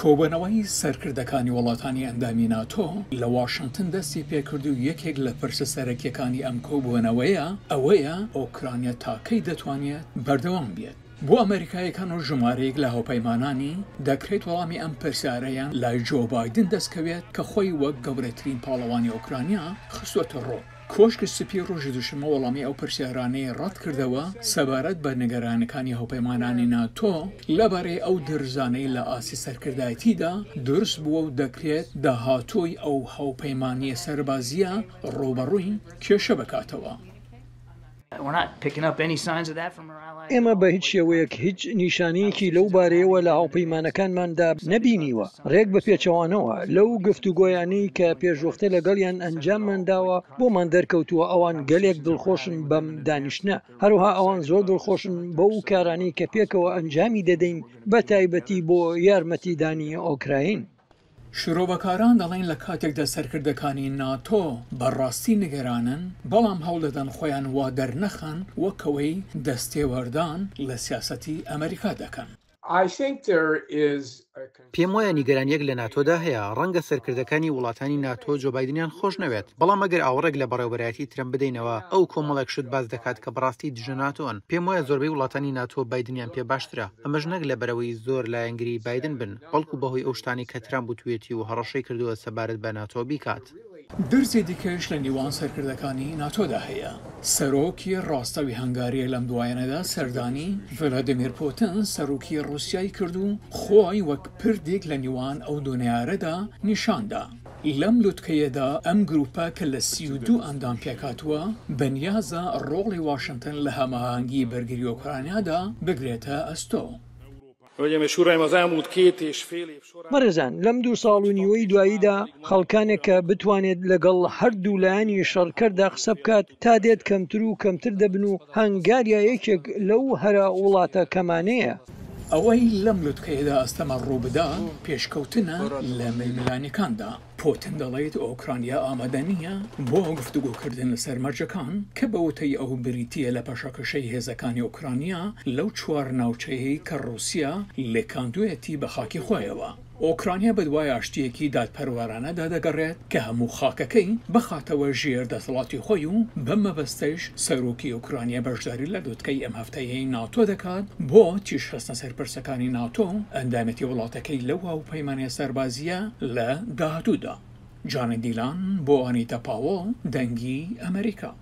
کۆبوونەوەی سەرکردەکانی وڵاتانی ئەندامی ناتۆ لە واشنتن دەستی پێکرد و یەکێک لە پرسە سەرەکییەکانی ئەم کۆبوونەوەیە ئەوەیە ئۆکرانیا تا کەی دەتوانێت بەردەوام بێت. بۆ ئەمەریکاییەکان و ژمارەیەک لە هاوپەیمانانی، دەکرێت وەڵامی ئەم پرسیارەیان لای جۆ بایدن دەستکەوێت کە خۆی وەک گەورەترین پاڵەوانی ئۆکرانیا خستووەتە ڕوو. کۆشکی سپی ڕۆژی دووشەممە وەڵامی ئەو پرسیارانەی ڕەتکردەوە سەبارەت بە نیگەرانیەکانی هاوپەیمانانی ناتۆ لەبارەی ئەو درزانەی لە ئاستی سەرکردایەتیدا دروست بووە و دەکرێت داهاتووی ئەو هاوپەیمانییە سەربازییە ڕووبەڕووی کێشە بکاتەوە. ئێمە بە هیچ شێوەیەک هیچ نیشانەیەکی لەو بارەیەوە لە هاوپەیمانەکانماندا نەبینیوە، رێک بە پێچەوانەوە، لەو گفتوگۆیانەی کە پێشوەختە لەگەڵیان ئەنجاممان داوە، بۆمان دەرکەوتووە ئەوان گەلێک دڵخۆشن بەم دانیشتنە، هەروەها ئەوان زۆر دڵخۆشن بەو کارانەی کە پێکەوە ئەنجامی دەدەین، بەتایبەتی بۆ یارمەتیدانی ئۆکراین. شرۆڤەکاران دەڵێن لە کاتێکدا سەرکردەکانی ناتۆ بە ڕاستی نیگەرانن، بەڵام هەوڵدەدەن خۆیان وا دەرنەخەن وەک ئەوەی دەستێوەردان لە سیاسەتی ئەمەریکا دەکەن. پێم وایە نیگەرانییەک لە ناتۆدا هەیە، ڕەنگە سەرکردەکانی وڵاتانی ناتۆ جۆ بایدنیان خۆش نەوێت، بەڵام ئەگەر ئاوڕێک لە بەڕێوەبەرایەتی ترەمپ بدەینەوە، ئەو کۆمەڵێک شت باس دەکات کە بەڕاستی دژە ناتۆن. پێم وایە زۆربەی وڵاتانی ناتۆ بایدنیان پێ باشترە، ئەمەش نەک لەبەرئەوەی زۆر لایەنگری بایدن بن، بەڵکو بەهۆی ئەو شتانەی کە ترامپ وتویەتی و هەڕەشەی کردووە سەبارەت بە ناتۆ بیکات. درزی دیکەش لە نیوان سەرکردەکانی ناتۆدا هەیە. سەرۆکی ڕاستەوی هەنگاریا لەم دوایانەدا سەردانی ڤلادیمیر پوتن سەرۆکی ڕووسیای کرد و خۆی وەک پردێک لە نیوان ئەو دوو نەیارەدا نیشان دا. لەم لوتکەیەدا ئەم گروپە کە لە 32 ئەندام پێکهاتووە، بەنیازە ڕۆڵی واشنتن لە هەماهەنگی بەرگری ئۆکرانیادا بگرێتە ئەستۆ. بەڕێزان، لەم دوو ساڵ و نیوەی دواییدا خەڵکانێک کە بتوانێت لەگەڵ هەردوو لایەنی شەڕکەردا قسە بکات تا دێت کەمتر و کەمتر دەبن و هەنگاریا یەکێک لەو هەرە وڵاتە کەمانەیە. ئەوەی لەم لوتکەیەدا ئەستەمە ڕووبدات، پێشکەوتنە لە ململانێکاندا. پوتن دەڵێت ئۆکرانیا ئامادە نییە بۆ گفتوگۆکردن لەسەر مەرجەکان، کە بە وتەی ئەو بریتییە لە پاشەکشەی هێزەکانی ئۆکرانیا لەو چوار ناوچەیەی کە ڕووسیا لکاندوویەتی بە خاکی خۆیەوە. ئۆکرانیا بەدوای ئاشتییەکی دادپەروەرانەدا دەگەڕێت کە هەموو خاکەکەی بخاتەوە ژێر دەسەڵاتی خۆی و بەم مەبەستەش سەرۆکی ئۆکرانیا بەشداری لە لوتکەی ئەم هەفتەیەی ناتۆ دەکات بۆ تیشخستنە سەر پرسەکانی ناتۆ و ئەندامێتی وڵاتەکەی لەو هاوپەیمانیە سەربازییە لە داهاتوودا. جانی دیلان بۆ ئانیتا پاوڵ، دەنگی ئەمەریکا.